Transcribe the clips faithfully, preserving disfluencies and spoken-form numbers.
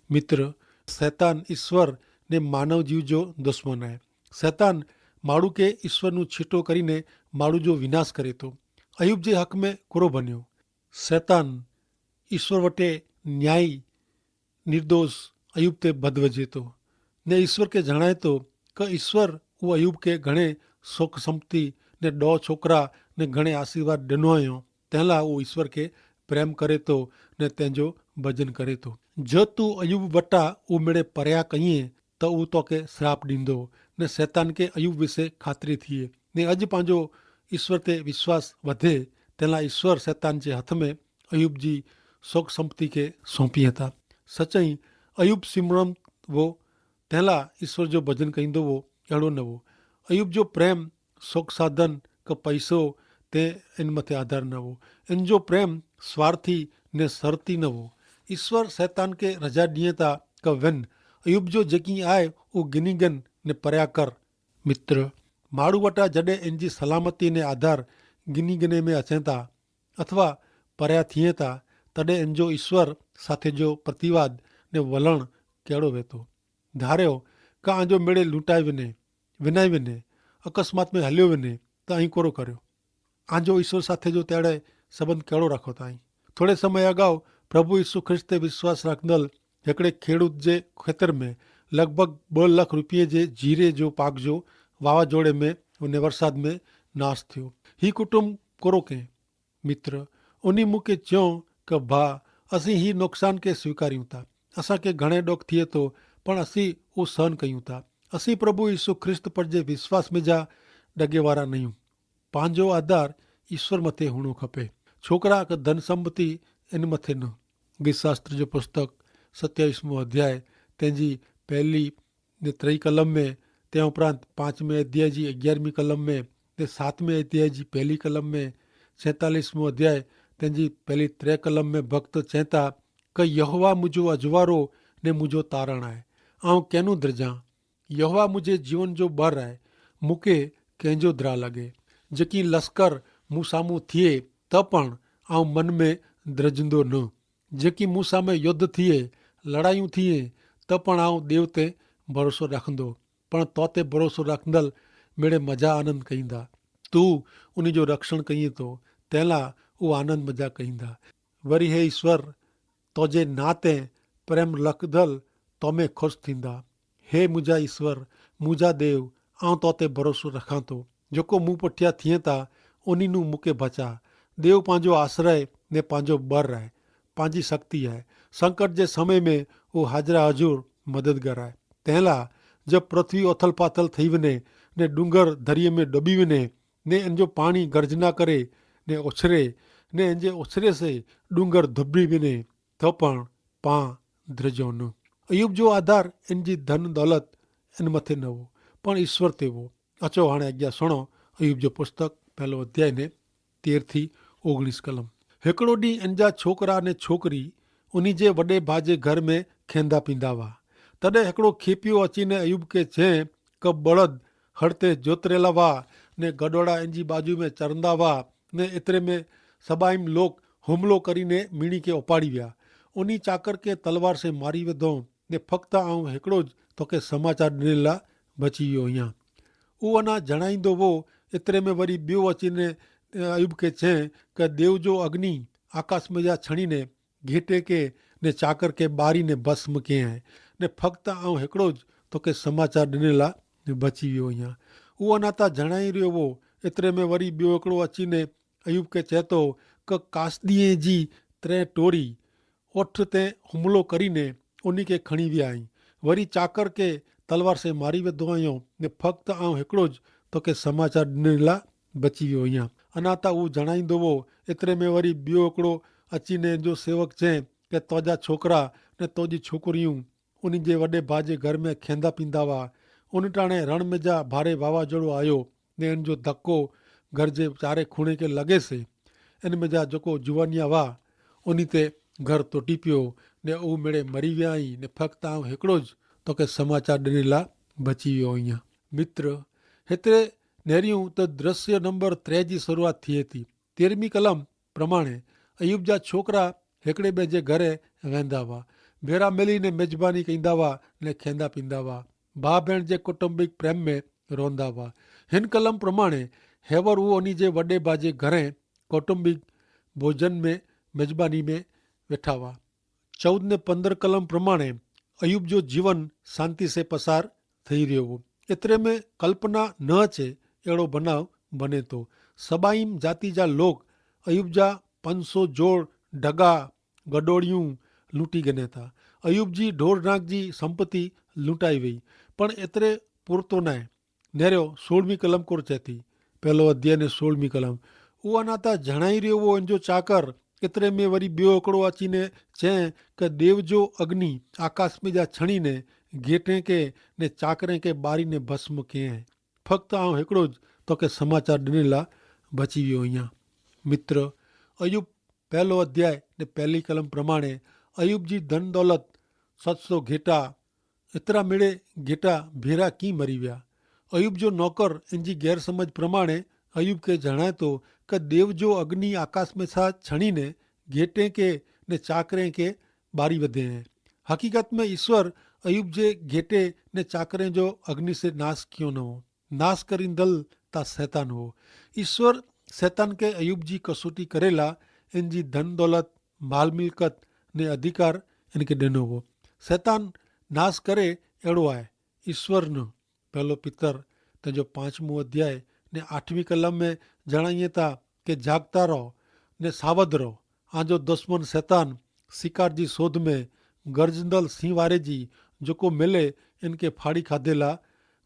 મિત્ર, સૈતાન ઈસ્વર ને માનવ જીવ જો દુશ્મન હૈ. સૈતાન માણૂ કે ઈસ્વર નું છીટો કરીને માણૂ જો વિનાશ કરે તો. અયૂબ જે હક મેં કુરો ભન્યો? સૈતાન ઈસ્વર વટે ન્યાયી નિર્દોષ અયૂબ તે ભદ્વજે તો, ને ઈસ્વર કે જણાય તો કે ઈસ્વર ઉં અયૂબ કે ઘણે સોખસંપત્તિ ને દો છોકરા ને ઘણે આશીર્વાદ ડેનો અયો. તેનલા ઉં ઈસ્વર કે પ્રેમ કરે તો ને તેનજો ભજન કરે તો. જો તું અયૂબ વટા ઉં મેળે પર્યા કહિએ તો ઉં તો કે શ્રાપ દીંદો. ને સૈતાન કે અયૂબ વિશે ખાતરી થિયે ને અજ પાંજો ઈસ્વર તે વિશ્વાસ વધે. તેનલા ઈસ્વર સૈતાન જે હથ મેં અયૂબ જી સોખસંપત્તિ કે સોંપી હતા. સચાઈ અયૂબ સિમરન વો તેનલા ઈસ્વર જો ભજન કહિંદો વો એડો નવો. અયૂબ જો પ્રેમ સોખસાધન કે પૈસો તે એન મતે આધાર નવો. એન જો પ્રેમ સ્વાર્થી ને સરતી નવો. ઈસ્વર સૈતાન કે રજા દિયે તા કે વેન અયૂબ જો જેકી આય ઉં ગિની ગન ને પર્યા કર. મિત્ર, માણૂ વટા જડે એન જી સલામતી ને આધાર ગિની ગને મેં અચેતા અથવા પર્યા થિયે તા તદે એન જો ઈસ્વર સાથે જો પ્રતિવાદ ને વલણ કેડો વેતો? ધાર્યો કે આંજો મેળે લૂંટાઈ વેને, વિનાઈ વેને, અકસ્માત મેં હલ્યો વેને, તો અહીં કોરો કર્યો? આંજો ઈસ્વર સાથે જો તેડે સંબંધ કેડો રાખો તા અહીં? થોડે સમય અગાઉ પ્રભુ ઈસુ ખ્રિસ્ત તે વિશ્વાસ રાખંદલ હેકડ઼ે ખેડૂત જે ખેતર મેં લગભગ બે લખ રૂપિયે જે જીરે જો પાક જો વાવાજોડે મેં અને વરસાદ મેં નાસ થયો. હી કુટુંબ કોરો કે? મિત્ર, ઉની મુકે ચ્યો કે ભા, અસી હી નોકસાન કે સ્વીકાર્યું તા. અસાં કે ઘણે ડોખ થિયે તો, પણ અસી ઉસહન કહ્યું તા. અસી પ્રભુ ઈસુ ખ્રિસ્ત પર જે વિશ્વાસ મેં જા ડગેવારા નહીં. પાંજો આધાર ઈસ્વર મતે હુણો ખપે. છોકરા કે ધનસંપત્તિ એન મતે ન. ગીતશાસ્ત્ર જો પુસ્તક સત્યાવિશ મો અધ્યાય તેની પહેલી ને ત્રય કલમ મેં, તે ઉપરાંત પાંચમે અધ્યાય જી અગિયારમી કલમ મેં, તે સાતમે અધ્યાય જી પહેલી કલમ મેં, છેતાલીસમો અધ્યાય તેની પહેલી ત્રય કલમ મેં ભક્ત ચેતા કે યહોવા મુજો અજવારો ને મુજો તારણ આય, આઉં કેનું દ્રજા? યહોવા મુજે જીવન જો બર આય, મુકે કેંજો દ્રા લગે? જેકી લસ્કર મુસામુ થિયે, તો પણ આઉં મન મેં દ્રજંદો ન. જેકી મુસામે યોદ્ધ થિયે, લડાયું થિયે, તો પણ આઉં દેવ તે ભરોસો રાખંદો. પણ તો તે ભરોસો રાખંદલ મેડે મજા આનંદ કહીંદા. તું ઉની જો રક્ષણ કહીં તો તેલા ઉ આનંદ મજા કહીંદા. વરી હે ઈસ્વર, તો જે નાતે પ્રેમ લખદલ તો મેં ખુશ થીંદા. હે મુજા ઈસ્વર, મુજા દેવ, આઉં તો તે ભરોસો રખાં તો. જોકો મું પઠ્યા થિયે તા ઉની નું મુકે ભચા. દેવ પાંજો આશ્રય ને પાંજો બર રહે, પાંજી શક્તિ હૈ. સંકટ જે સમય મેં ઉ હાજરા હજૂર મદદગાર હૈ. તેલા જો પૃથ્વી ઓથલ પાથલ થઈ વને, ને ડુંગર ધરિયે મેં ડોબી વને, ને એન જો પાણી ગર્જના કરે ને ઓછરે, ને એન જે ઓછરે સે ડુંગર ધબરી વને, તો પણ પાં ધ્રજો ન. અયૂબ જો આધાર એન જી ધન દોલત એન મતે નવો, પણ ઈસ્વર તેવો. અચો હાણે આજ્ઞા સુણો. અયૂબ જો પુસ્તક પહેલો અધ્યાય ને તેર થી ઓગણીસ કલમ. હેકડો દી એન જા છોકરા ને છોકરી ઉની જે વડે ભાજે ઘર મેં ખેંદા પીંદા વા. તદે હેકડો ખેપ્યો અચીને અયૂબ કે છે કે બળદ હડતે જોતરેલા વા, ને ગડોડા એન જી બાજુ મેં ચરંદા વા, ને એતરે મેં સબાઈમ લોક હુમલો કરીને મીણી કે ઉપાડી વ્યા. ઉની ચાકર કે તલવાર સે મારી વેધો, ને ફક્ત આઉં હેકડો જ તો કે સમાચાર ડનેલા બચી વ્યો અહિયા. ઉ અના જણાઈંદો વો. એતરે મેં વરી બ્યો અચીને અયૂબ કે છે કે દેવ જો અગ્નિ આકાશ મેં જા છણીને ઘેટે કે ને ચાકર કે બારી ને ભસ્મ કે હૈ, ને ફક્ત આઉં હેકડો જ તો કે સમાચાર ડનેલા બચી વ્યો અહિયા. ઉ અના તા જણાઈ રહ્યો વો. એતરે મેં વરી બ્યો એકડો અચીને અયૂબ કે ચેતો કે કાસદીએ જી ત્રે ટોરી ઓઠ તે હુમલો કરીને ઉની કે ખણી વ્યા આઈ. વરી ચાકર કે તલવાર સે મારી વેધો આયો, ને ફક્ત આઉં હેકડો જ તો કે સમાચાર ડનેલા બચી વ્યો અહિયા. અના તા ઉ જણાઈ દોવો. એતરે મેં વરી બ્યો એકડો અચીને જો સેવક છે કે તોજા છોકરા ને તોજી છોકરી ઉની જે વડે ભાજે ઘર મેં ખેંદા પીંદા વા. ઉન ટાણે રણ મેં જા ભારે વાવાજોડો આયો, ને એન જો ધક્કો ઘર જે ચારે ખૂણે કે લગે સે. એન મેં જા જોકો જુવાનિયા વા ઉની તે ઘર તોટી પ્યો, ને ઉ મેળે મરી વ્યા આઈ, ને ફક્ત આઉં હેકડો જ તો કે સમાચાર ડનેલા બચી વ્યો અહિયા. મિત્ર, હેતરે નેર્યું તો દ્રશ્ય નંબર ત્રે જી શરૂઆત થી હતી. તેરમી કલમ પ્રમાણે અયૂબ જા છોકરા હેકડ઼ે બે જે ઘરે વેંદા વા. ભેરા મેલી ને મેજબાની કઈંદા વા ને ખેંદા પીંદા વા. ભા ભેણ જે કુટુંબિક પ્રેમ મેં રોંદા વા. હેન કલમ પ્રમાણે હેવર ઉ અની જે વડે બાજે ઘરે કુટુંબિક ભોજન મેં મેજબાની મેં વેઠા વા. ચૌદ ને પંદર કલમ પ્રમાણે અયૂબ જો જીવન શાંતિ સે પસાર થઈ રહ્યો વો. એતરે મેં કલ્પના ન છે એડો બનાવ બને તો. સબાઈમ જાતિ જા લોક અયૂબ જા પંચસો જોડ ઢગા ગડોળિયું લૂંટી ગને થા. અયૂબ જી ઢોર નાગ જી સંપત્તિ લૂંટાઈ વય. પણ એતરે પૂરતો નાય. નેરો સોળમી કલમ કોર ચેતી. પહેલો અધ્યાય ને સોળમી કલમ. ઉઆના તા જણાઈ રહ્યો વો એન જો ચાકર એતરે મેં વરી બ્યો એકડો આચી ને ચે કે દેવ જો અગ્નિ આકાશ મેં જા છણી ને ઘેટે કે ને ચાકરે કે બારી ને ભસ્મ કે હૈ. ફક્ત આઉં હેકડો જ તો કે સમાચાર ડનેલા બચી વ્યો અહિયા. મિત્ર, અયૂબ પહેલો અધ્યાય ને પહેલી કલમ પ્રમાણે અયૂબ જી ધન દોલત સત સો ઘેટા એતરા મેળે ઘેટા ભેરા કી મરી વ્યા? અયૂબ જો નોકર એનજી ગેરસમજ પ્રમાણે અયૂબ કે જણાયતો કે દેવ જો અગ્નિ આકાશ મેં સા છણી ને ઘેટે કે ને ચાકરે કે બારી વધે હૈ. હકીકત મેં ઈસ્વર અયૂબ જે ઘેટે ને ચાકરે જો અગ્નિ સે નાસ કિયો ન હો. નાસ કરીંદલ તા સૈતાન હો. ઈસ્વર સૈતાન કે અયૂબ જી કસોટી કરેલા એનજી ધન દોલત, માલ મિલકત ને અધિકાર એનકે દેનો હો. સૈતાન નાસ કરે એડો આય, ઈસ્વર ન. પહેલો પિતર તેજો પાંચમો અધ્યાય ને આઠમી કલમ મેં જણાયે તા કે જાગતા રહો ને સાવધ રહો. આજો દુશ્મન સૈતાન સિકાર જી શોધ મેં ગર્જંદલ સિંહ વારે જી જોકો મેલે એનકે ફાડી ખાધેલા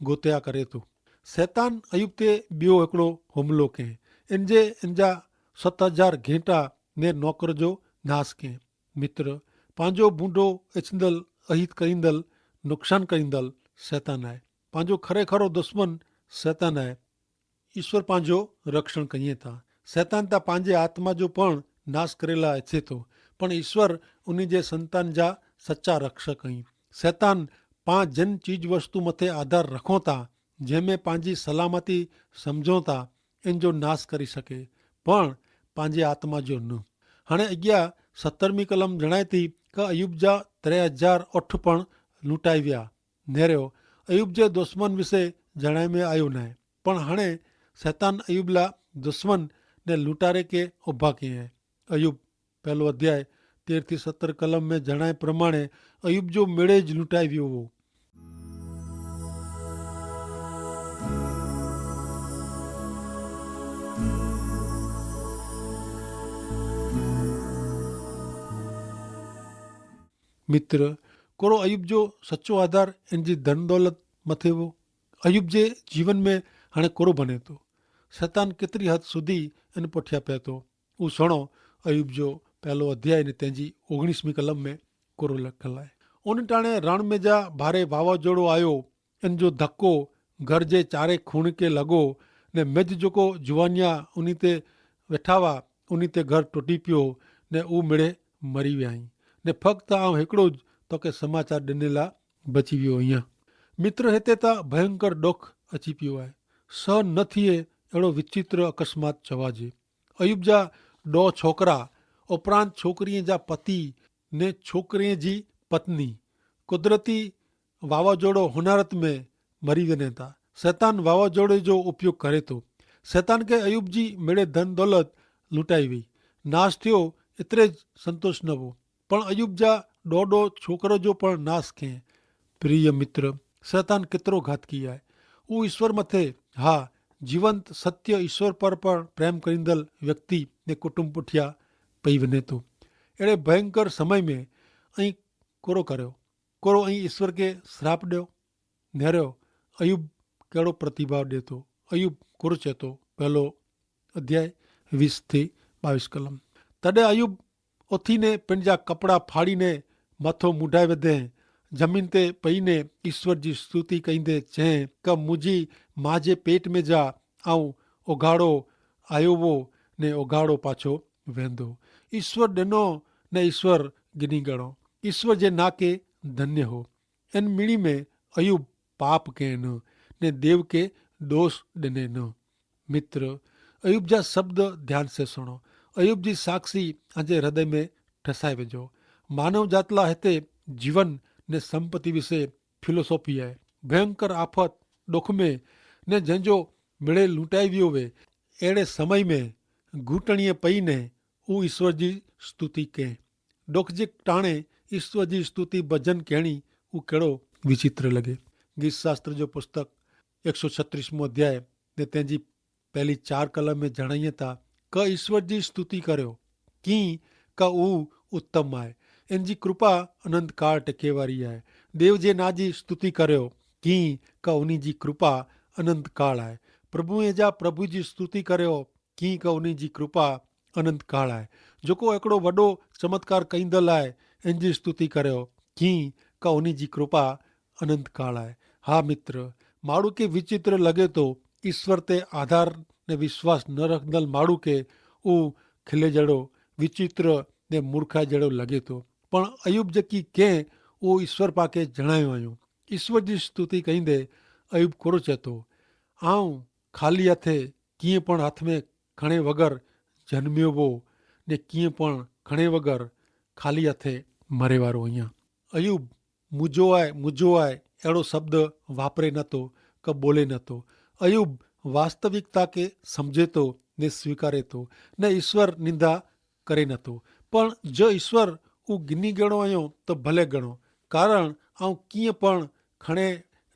ગોત્યા કરે તો. સૈતાન અયૂબ તે બ્યો એકડો હુમલો કે એનજે એનજા સત હજાર ઘેંટા ને નોકર જો નાસ કે. મિત્ર, પાંજો ભૂંડો એચંદલ અહિત કરીંદલ નુકસાન કરીંદલ સૈતાન આય. પાંજો ખરેખરો દુશ્મન સૈતાન આય. ઈસ્વર પાંજો રક્ષણ કહિએ તા સૈતાન તા પાંજે આત્મા જો પણ નાસ કરેલા એચે તો. પણ ઈસ્વર ઉની જે સંતાન જા સચા રક્ષક અહીં. સૈતાન પાં જેન ચીજ વસ્તુ મતે આધાર રખો તા જેમે પાંજી સલામતી સમઝો તા એન જો નાસ કરી શકે, પણ પાંજે આત્મા જો ન. હણે અગિયા સત્તરમી કલમ જણાયતી કે અયૂબ જા ત્રે હજાર ઓઠ પણ લૂંટાઈ વ્યા. નેરેઓ અયૂબ જે દુશ્મન વિશે જણાય મેં આયો નાય. પણ હણે સૈતાન અયૂબલા દુશ્મન ને લૂંટારે કે ઉભા કે હૈ. અયૂબ પહેલો અધ્યાય તેર થી સત્તર કલમ મેં જણાય પ્રમાણે અયૂબ જો મેળે જ લૂંટાઈ વ્યો વો. મિત્ર, કોરો અયૂબ જો સચો આધાર એન જી ધન દોલત મતે વો? અયૂબ જે જીવન મેં હણે કોરો ભને તો? સૈતાન કેતરી હદ સુધી એન પઠ્યા પહેતો? ઉસણો અયૂબ જો પહેલો અધ્યાય ને તેની ઓગણીસમી કલમ મેં કોરો લખલ હૈ. ઉન ટાણે રણ મેં જા ભારે વાવાઝોડો આયો. એન જો ધક્કો ઘર જે ચારે ખૂણ કે લગો, ને મેં જ જોકો જુવાનિયા ઉની તે વેઠાવા ઉની તે ઘર ટોટી પ્યો, ને ઉ મેળે મરી વ્યાઈ. ને ફક્ત આઉં હેકડો જ તો કે સમાચાર ડનેલા બચી વ્યો અહિયા. મિત્ર હેતે તા ભયંકર ડોખ અચી પ્યો આય. સહ ન થિયે એડો વિચિત્ર અકસ્માત ચવાજે. અયૂબ જા ડો છોકરા ઉપરાંત છોકરી જા પતિ ને છોકરી જી પત્ની કુદરતી વાવાઝોડો હુનારત મેં મરી વેને તા. સૈતાન વાવાઝોડે જો ઉપયોગ કરે તો. સૈતાન કે અયૂબ જી મેળે ધન દોલત લૂંટાઈ વય, નાશ થયો, એતરે જ સંતોષ નવો. પણ અયૂબ જા ડો ડો છોકરો જો પણ નાશ કે. પ્રિય મિત્ર, સૈતાન કેતરો ઘાતકી આય. ઉ ઈસ્વર મતે, હા, જીવંત સત્ય ઈસ્વર પર પણ પ્રેમ કરીંદલ વ્યક્તિ ને કુટુંબ પુઠ્યા પૈવને તો. એડે ભયંકર સમય મેં અહીં કોરો કર્યો? કોરો અહીં ઈસ્વર કે શ્રાપ ડ્યો? નેરો અયૂબ કેડો પ્રતિભાવ દેતો? અયૂબ કોરો ચેતો? પહેલો અધ્યાય વીસ થી બાવીસ કલમ. તદે અયૂબ ઓથી ને પેનજા કપડા ફાડી ને મથો મુઢાઈ વધે, જમીન તે પઈ ને ઈસ્વર જી સ્તુતિ કઈંદે ચે, કે મુઝે માજે પેટ મેં જા આઉં ઓગાડો આયો વો ને ઓગાડો પાછો વેંધો. ઈસ્વર ડેનો ને ઈસ્વર ગિની ગણો. ઈસ્વર જે નાકે ધન્ય હો. એન મિણી મેં અયૂબ પાપ કહેનો ને દેવ કે દોષ ડેને ન. મિત્ર, અયૂબ જા શબ્દ ધ્યાન સે સુણો. અયૂબ જી સાક્ષી આજે હૃદય મેં ઠસાઈ વજો. માનવ જાતલા હેતે જીવન ને સંપત્તિ વિશે ફિલોસોફી આય. ભયંકર આફત, દુખ મેં ને જેન જો મેળે લૂંટાઈ વ્યો વે, એડે સમય મેં ઘૂંટણીએ પઈ ને ઉં ઈસ્વર જી સ્તુતિ કહેં. દુખ જે ટાણે ઈસ્વર જી સ્તુતિ ભજન કહેણી ઉં કેડો વિચિત્ર લગે. ગીત શાસ્ત્ર જો પુસ્તક એક સો છત્રીસ મો અધ્યાય ને તેની પહલી ચાર કલમ મેં જણાયે તા, કે ઈસ્વર જી સ્તુતિ કર્યો, કિંક ઉ ઉત્તમ આય. એન જી કૃપા અનંતકાળ ટકેવારી આય. દેવ જે ના જી સ્તુતિ કર્યો, કિંક ઉની જી કૃપા અનંતકાળ આય. પ્રભુ એજા પ્રભુ જી સ્તુતિ કર્યો, કિંક ઉની જી કૃપા અનંતકાળ આય. જોકો એકડો વડો ચમત્કાર કઈંદલ આય, એન જી સ્તુતિ કર્યો, કિંક ઉની જી કૃપા અનંતકાળ આય. હા મિત્ર, માણુ કે વિચિત્ર લગે તો, ઈસ્વર તે આધાર ને વિશ્વાસ ન રખદલ માણુ કે ઉં ખિલે જેડો વિચિત્ર ને મૂર્ખા જેડો લગે તો. પણ અયૂબ જેકી કેહ ઉં ઈસ્વર પાકે જણાયો આયો. ઈસ્વર જી સ્તુતિ કઈંદે અયૂબ કોરો ચેતો, આઉં ખાલી હાથે કિંપણ હાથ મેં ખણે વગર જન્મ્યો વો, ને કિંપણ ખણે વગર ખાલી હાથે મરેવારો અહિયા. અયૂબ મુજો આય મુજો આય એડો શબ્દ વાપરે નતો કે બોલે નતો. અયૂબ વાસ્તવિકતા કે સમઝે તો ને સ્વીકારે તો, ને ઈસ્વર નિંદા કરે નતો. પણ જો ઈસ્વર ઉં ગિની ગણો અયો તો ભલે ગણો, કારણ આઉં કિંપણ ખણે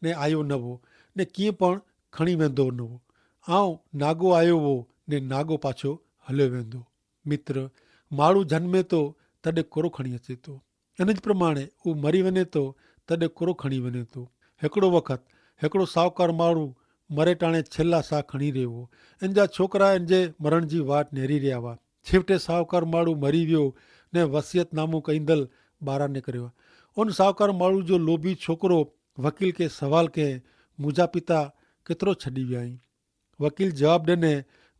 ને આયો નવો, ને કિંપણ ખણી વેંદો નવો. આઉં નાગો આયો વો ને નાગો પાછો હલ્યો વેંદો. મિત્ર, માણુ જન્મે તો તદે કોરો ખણી હચે તો, અને જ પ્રમાણે ઉં મરી વેને તો તદે કોરો ખણી વેને તો. હેકડો વખત હેકડો સાવકાર માણુ મરે ટાણે છેલ્લા સા ખણી રહેવો. એન જા છોકરા એન જે મરણ જી વાટ નેરી રહ્યા વા. છેવટે સાવકાર માણુ મરી વ્યો ને વસિયત નામું કઈંદલ બારા ને કર્યો. ઉન સાવકાર માણુ જો લોભી છોકરો વકીલ કે સવાલ કે, મુજા પિતા કેતરો છડી વ્યાઈ? વકીલ જવાબ દેને,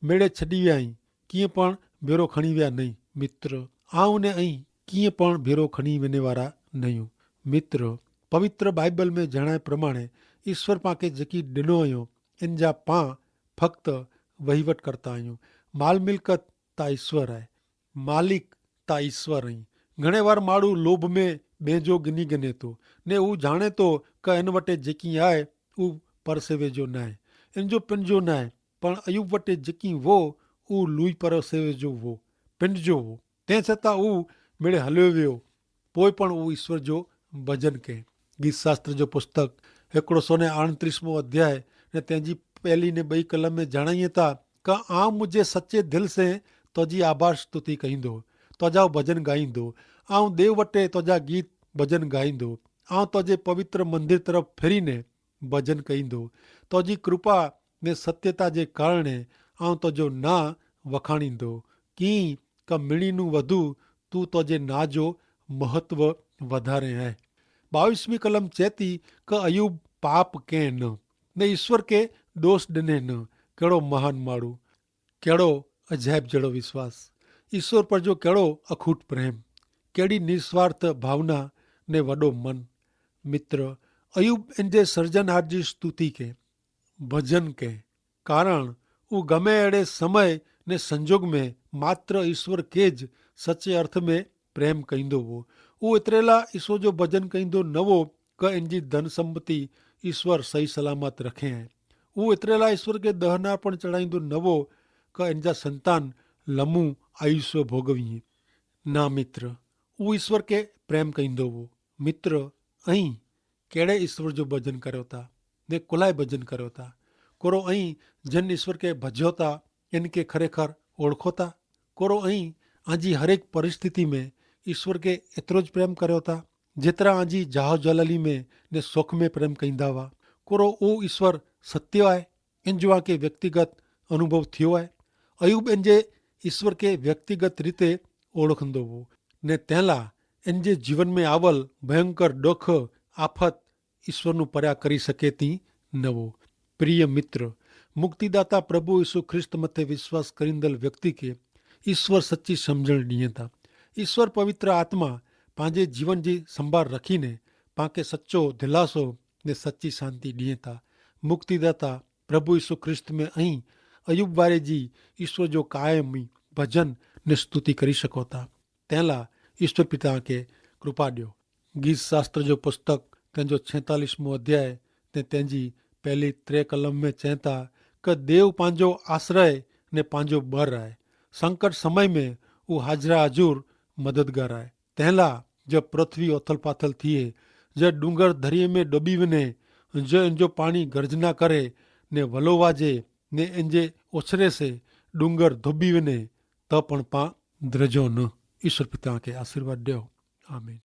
મેળે છડી વ્યાઈ, કિંય પણ ભેરો ખણી વ્યા નહીં. મિત્ર, આઉં ને અહીં કિંય પણ ભેરો ખણી વેને વારા નહીં. મિત્ર, પવિત્ર બાઈબલ મેં જણાય પ્રમાણે ઈસ્વર પાંકે જેકી ડિનો અયો, એન જા પાં ફક્ત વહીવટ કરતા અયો. માલ મિલકત તા ઈસ્વર આય. માલિક તા ઈસ્વર અહીં. ઘણે વાર માડૂ લોભ મેં બેંજો ગિની ગને તો, ને ઉં જાણે તો કે એન વટે જેકી આય ઉં પરસેવે જો નાય, એન જો પિન જો નાય. પણ અયૂબ વટે જેકી વો ઉં લુઈ પરસેવે જો વો, પિન જો વો. તે છતાં ઉં મેળે હલ્યો વ્યો, પોય પણ ઉં ઈસ્વર જો ભજન કહેં. ગીત શાસ્ત્ર જો પુસ્તક હેકડો સો ને આણત્રીસ મો અધ્યાય ને તેની પહેલી ને બઈ કલમ મેં જણાયે તા, કા આઉં મુઝે સચ્ચે દિલ સે તોજી આભાર સ્તુતિ કહીંદો, તોજા ભજન ગાઈંદો. આઉં દેવ વટે તોજા ગીત ભજન ગાઈંદો. આઉં તોજે પવિત્ર મંદિર તરફ ફેરી ને ભજન કહીંદો. તોજી કૃપા ને સત્યતા જે કારણે આઉં તોજો ના વખાણીંદો. કિંક મિણી નું વધુ તું તોજે ના જો મહત્વ વધારે હૈ. બાવીસ મી કલમ ચેતી કે અયૂબ પાપ કે ન, ને ઈસ્વર કે દોષ દને ન. કેડો મહાન માડૂ, કેડો અજાયબ જેડો વિશ્વાસ, ઈસ્વર પર જો કેડો અખૂટ પ્રેમ, કેડી નિસ્વાર્થ ભાવના ને વડો મન. મિત્ર, અયૂબ એન જે સર્જન હાર જી સ્તુતિ કે ભજન કે, કારણ ઉં ગમે એડે સમય ને સંજોગ મેં માત્ર ઈસ્વર કે જ સચ્ચે અર્થ મેં પ્રેમ કહીંદો વો. ઉં એતરેલા ઈસ્વર જો ભજન કહીંદો નવો કે એન જી ધન સંપત્તિ ઈસ્વર સહી સલામત રખે હૈ. ઉં એતરેલા ઈસ્વર કે દહનાર પણ ચડાઈંદો નવો કે એન જા સંતાન લમુ આયુષ્ય ભોગવી હૈ. ના મિત્ર, ઉં ઈસ્વર કે પ્રેમ કહીંદો વો. મિત્ર, અહીં કેડ઼ે ઈસ્વર જો ભજન કર્યો તા? ને કુલાએ ભજન કર્યો તા? કોરો અહીં જેન ઈસ્વર કે ભજ્યો તા એન કે ખરેખર ઓળખો તા? કોરો અહીં આજી હરેક પરિસ્થિતિ મેં ઈસ્વર કે એતરો જ પ્રેમ કર્યો તા જેતરા આજી જાહોજલાલી મેં ને સોખ મેં પ્રેમ કહીંદા વા? કોરો ઉં ઈસ્વર સત્ય આય? એન જો આકે વ્યક્તિગત અનુભવ થયો આય? અયૂબ એન જે ઈસ્વર કે વ્યક્તિગત રીતે ઓળખંદો વો, ને તેલા એન જે જીવન મેં આવલ ભયંકર ડોખ આફત ઈસ્વરનું પર્યા કરી શકેતી નવો. પ્રિય મિત્ર, મુક્તિદાતા પ્રભુ ઈસુ ખ્રિસ્ત મતે વિશ્વાસ કરીંદલ વ્યક્તિ કે ઈસ્વર સચ્ચી સમઝણ દિયે તા. ઈસ્વર પવિત્ર આત્મા પાંજે જીવન જી સંભાર રખીને પાંકે સચ્ચો ધિલાસો ને સચ્ચી શાંતિ દિયે તા. મુક્તિદાતા પ્રભુ ઈસુ ખ્રિસ્ત મેં અહીં અયૂબ વારે જી ઈસ્વર જો કાયમી ભજન ને સ્તુતિ કરી શકો તા. તેલા ઈસ્વર પિતા કે કૃપા દ્યો. ગીત શાસ્ત્ર જો પુસ્તક તેનજો છેતાલીસમો અધ્યાય તે તેનજી પહેલી ત્રે કલમ મેં ચેંતા, કે દેવ પાંજો આશ્રય ને પાંજો બર આય. સંકટ સમય મેં ઉહ હાજરા હજૂર મદદગાર આય. તેનલા જો પૃથ્વી ઓથલ પાથલ થિયે, જો ડુંગર ધરિયે મેં ડોબી વને, જો એનજો પાણી ગર્જના કરે ને વલોવાજે ને એનજે ઓછરે સે ડુંગર ધોબી વને, તો પણ પાં દ્રજો ન. ઈશ્વર પિતા કે આશીર્વાદ દેવ. આમીન.